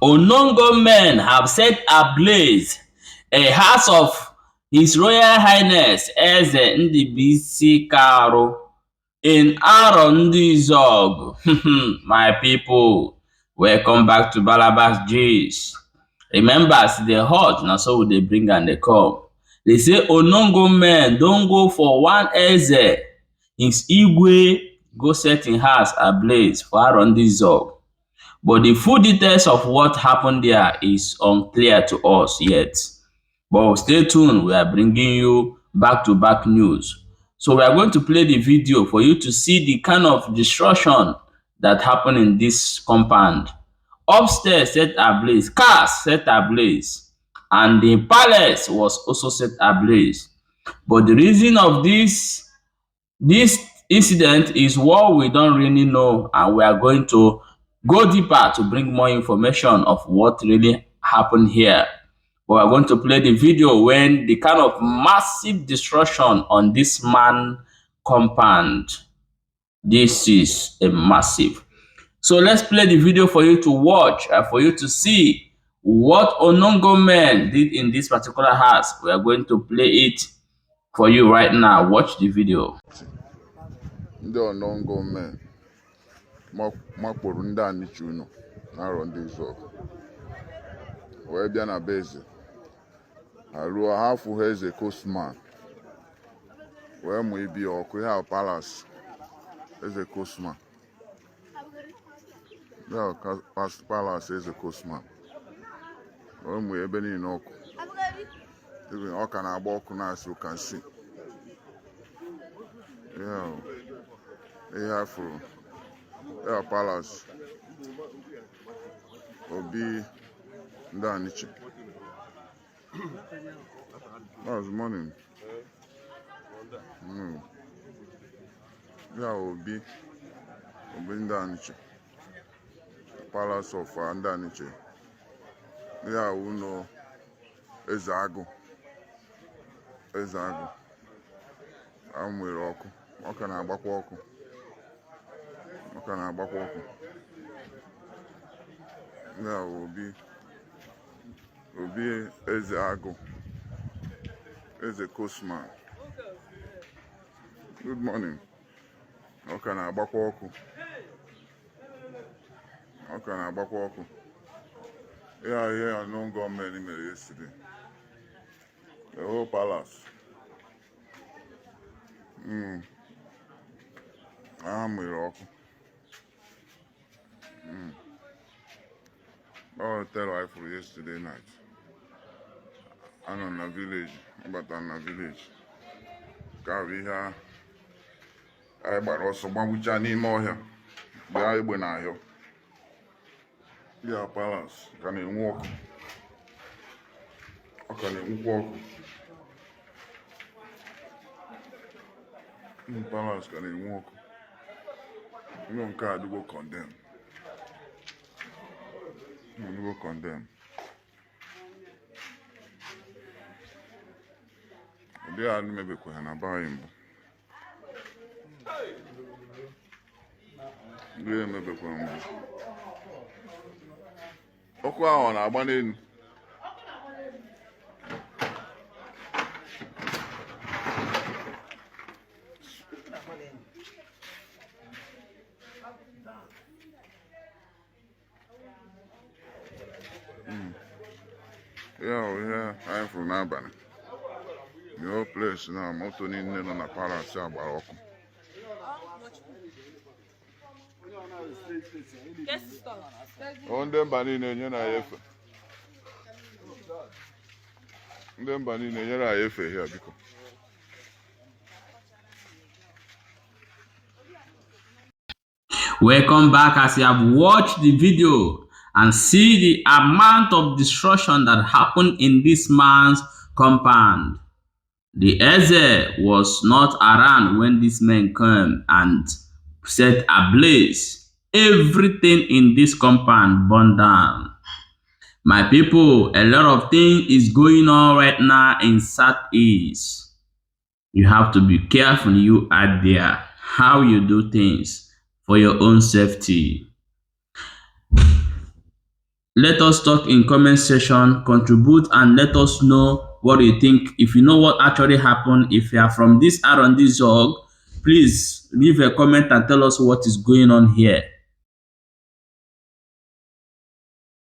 Unknown gunmen have set ablaze a house of His Royal Highness Eze Ndubuisi Karu in Arondizuogu. My people, welcome back to Balabas Gist. Remember, as e dey hot, na so we dey bring am dey come. They say unknown gunmen don go for one Eze, his Igwe go set him house ablaze for Arondizuogu. But the full details of what happened there is unclear to us yet. But stay tuned, we are bringing you back-to-back news. So we are going to play the video for you to see the kind of destruction that happened in this compound. Upstairs set ablaze, cars set ablaze, and the palace was also set ablaze. But the reason of this incident is what we don't really know, and we are going to go deeper to bring more information of what really happened here. But we are going to play the video when the kind of massive destruction on this man compound. This is a massive. So let's play the video for you to watch and for you to see what unknown gunmen did in this particular house. We are going to play it for you right now. Watch the video. Ndị unknown gunmen makporo ndị Anichi unu na Arondizuogu wee bịa na be eze ha ruo ha afụghị Eze Kosman wee mụ ibi ya ọkụ. Ihe a palace Eze Kosman, ihe a palace Eze Kosman, wee mụ ebe niile ọkụ. Even ọ ka na-agba ọkụ na, as you can see. Ihe a ihe a fụrụ, ihe a palace obi ndị Anichi. That was morning. Ya obi ndị Anichi, palace of ndị Anichi. Ya ụlọ Eze Agụ, Eze Agụ a nwere ọkụ, ọ ka na-agbakwa ọkụ, ọ ka na-agbakwa ọkụ. Ya obi Eze Agụ, Eze Kosman. Good morning. Ọ ka na-agbakwa ọkụ, ọ ka na-agbakwa ọkụ. Ihe a ihe unknown gunmen mere yesterday, the whole palace. Ha nwere ọkụ. Ọ terror anyị fụrụ yesterday night. Anọ na village, abatara na village ka bụ ihe anyị gbara ọsọ gbagbuchaa n'ime ọhịa bịa egbe na ahịọ. Ya palace ka na-enwu ọkụ, ọ ka na-enwukwa ọkụ. Palace ka na-enwu ọkụ. Ụlọ nke a adịgo condemn, adịgo condemn. Ụdị a mebekwa ha na be anyị mbụ, ndị emebekwa mbụ. Ọkụ ahụ ọ na-agba n'elu. Ya bụ ihe anyị fụrụ n'abalị. The whole place na moto niile nọ na palace a gbara ọkụ. Ọ ndị mba niile nyere anyị efe, ndị mba niile nyere anyị efe here, biko. Welcome back. As you have watched the video and see the amount of destruction that happened in this man's compound. The Eze was not around when these men came and set ablaze. Everything in this compound burned down. My people, a lot of things is going on right now in Southeast. You have to be careful, you out there, how you do things for your own safety. Let us talk in comment section, contribute and let us know what you think. If you know what actually happened, if you are from this Arondizuogu, please leave a comment and tell us what is going on here.